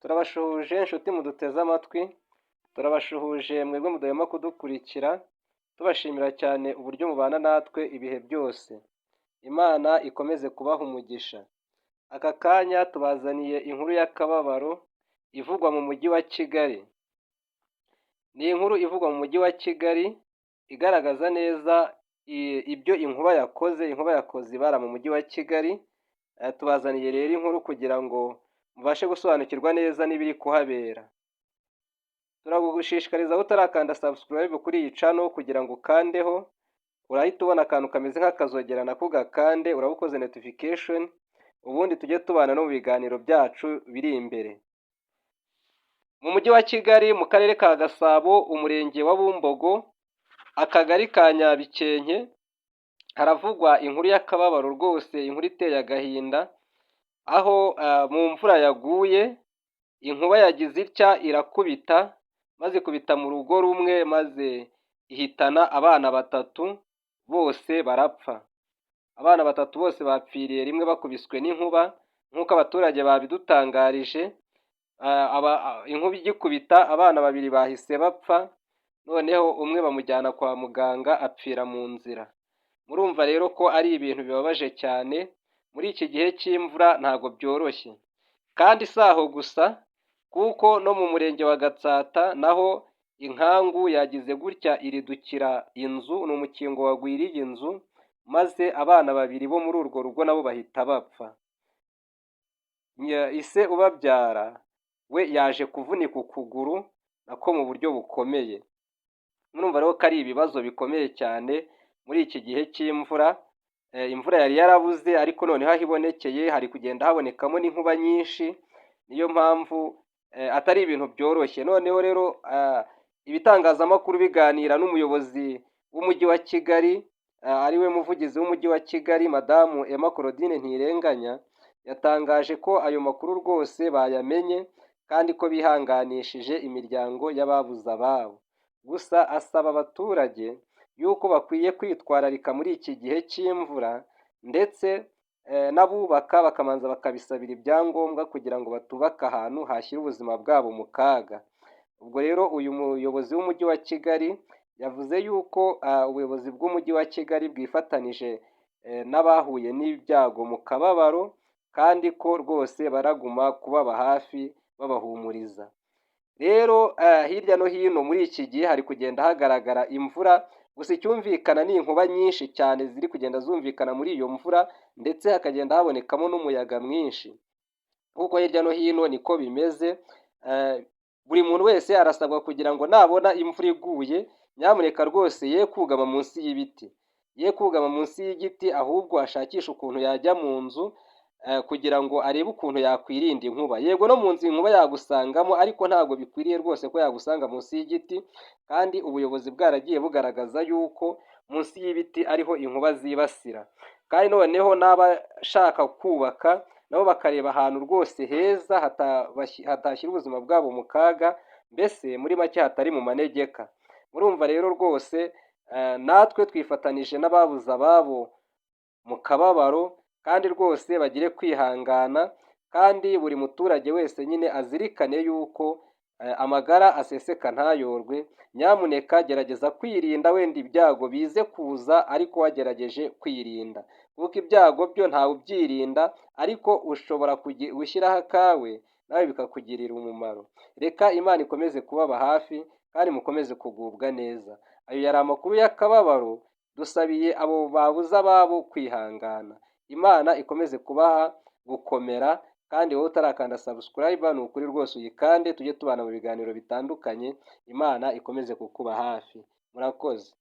Turabashuhuje inshuti muduteze amatwi, turabashuhuje mwebwe mudahwema kudukurikira, tubashimira cyane uburyo mubana natwe ibihe byose. Imana ikomeze kubaha umugisha. Aka kanya tubazaniye inkuru y'akababaro ivugwa mu mujyi wa Kigali. Ni inkuru ivugwa mu mujyi wa Kigali igaragaza neza ibyo inkuba yakoze, inkuba yakoze ibara mu mujyi wa Kigali. Tubazaniye rero inkuru kugira ngo mubashe gusobanukirwa neza n'ibiri kuhabera. Turagushishikariza aho utarakanda subscribe kuri iyi channel kugira ngo ukandeho, urahita ubona akantu kameze nk'akazogera, nako gakande, uraba ukoze notification, ubundi tujye tubana no mu biganiro byacu biri imbere. Mu mujyi wa Kigali, mu karere ka Gasabo, umurenge wa Bumbogo, akagari ka Nyabikenke, haravugwa inkuru y'akababaro rwose, inkuru iteye agahinda, aho mu mvura yaguye inkuba yagize itya irakubita, maze ikubita mu rugo rumwe, maze ihitana abana batatu bose barapfa. Abana batatu bose bapfiriye rimwe bakubiswe n'inkuba nk'uko abaturage babidutangarije. Inkuba igikubita, abana babiri bahise bapfa, noneho umwe bamujyana kwa muganga apfira mu nzira. Murumva rero ko ari ibintu bibabaje cyane, muri iki gihe cy'imvura ntabwo byoroshye. Kandi si aho gusa, kuko no mu murenge wa Gatsata naho inkangu yagize gutya iridukira inzu, ni umukingo wagwiriye inzu, maze abana babiri bo muri urwo rugo nabo bahita bapfa. Ise ubabyara we yaje kuvunika ukuguru nako mu buryo bukomeye. Murumva rero ko ari ibibazo bikomeye cyane muri iki gihe cy'imvura. Imvura yari yarabuze, ariko noneho aho ibonekeye hari kugenda habonekamo n'inkuba nyinshi, niyo mpamvu atari ibintu byoroshye. Noneho rero ibitangazamakuru biganira n'umuyobozi w'umujyi wa Kigali, ariwe muvugizi w'umujyi wa Kigali, Madamu Emma Claudine Ntirenganya, yatangaje ko ayo makuru rwose bayamenye kandi ko bihanganishije imiryango y'ababuze ababo. Gusa asaba abaturage yuko bakwiye kwitwararika muri iki gihe cy'imvura, ndetse n'abubaka bakabanza bakabisabira ibyangombwa kugira ngo batubaka ahantu hashyira ubuzima bwabo mu kaga. Ubwo rero uyu muyobozi w'umujyi wa Kigali yavuze yuko ubuyobozi bw'umujyi wa Kigali bwifatanije n'abahuye n'ibyago mu kababaro, kandi ko rwose baraguma kubaba hafi babahumuriza. Rero hirya no hino muri iki gihe hari kugenda hagaragara imvura, gusa icyumvikana ni inkuba nyinshi cyane ziri kugenda zumvikana muri iyo mvura, ndetse hakagenda habonekamo n'umuyaga mwinshi. Kuko hirya no hino niko bimeze, buri muntu wese arasabwa kugira ngo nabona imvura iguye, nyamuneka rwose ye kugama munsi y'ibiti, ye kugama munsi y'igiti, ahubwo ashakishe ukuntu yajya mu nzu kugira ngo arebe ukuntu yakwirinda inkuba. Yego, no mu nzu inkuba yagusangamo, ariko ntabwo bikwiriye rwose ko yagusanga munsi y'igiti, kandi ubuyobozi bwaragiye bugaragaza yuko munsi y'ibiti ariho inkuba zibasira. Kandi noneho n'abashaka kubaka nabo bakareba ahantu rwose heza hatashyira ubuzima bwabo mu kaga, mbese muri make hatari mu manegeka. Murumva rero rwose natwe twifatanije n'ababuze ababo mu kababaro, kandi rwose bagire kwihangana, kandi buri muturage wese nyine azirikane yuko amagara aseseka ntayorwe. Nyamuneka gerageza kwirinda, wenda ibyago bize kuza ariko wagerageje kwirinda, kuko ibyago byo ntawe ubyirinda, ariko ushobora gushyiraho akawe nawe bikakugirira umumaro. Reka Imana ikomeze kubaba hafi kandi mukomeze kugubwa neza. Ayo yari amakuru y'akababaro. Dusabiye abo babuze ababo kwihangana, Imana ikomeze kubaha gukomera. Kandi wowe utarakanda subscribe, ni ukuri rwose uyikande, tujye tubana mu biganiro bitandukanye. Imana ikomeze kukuba hafi. Murakoze.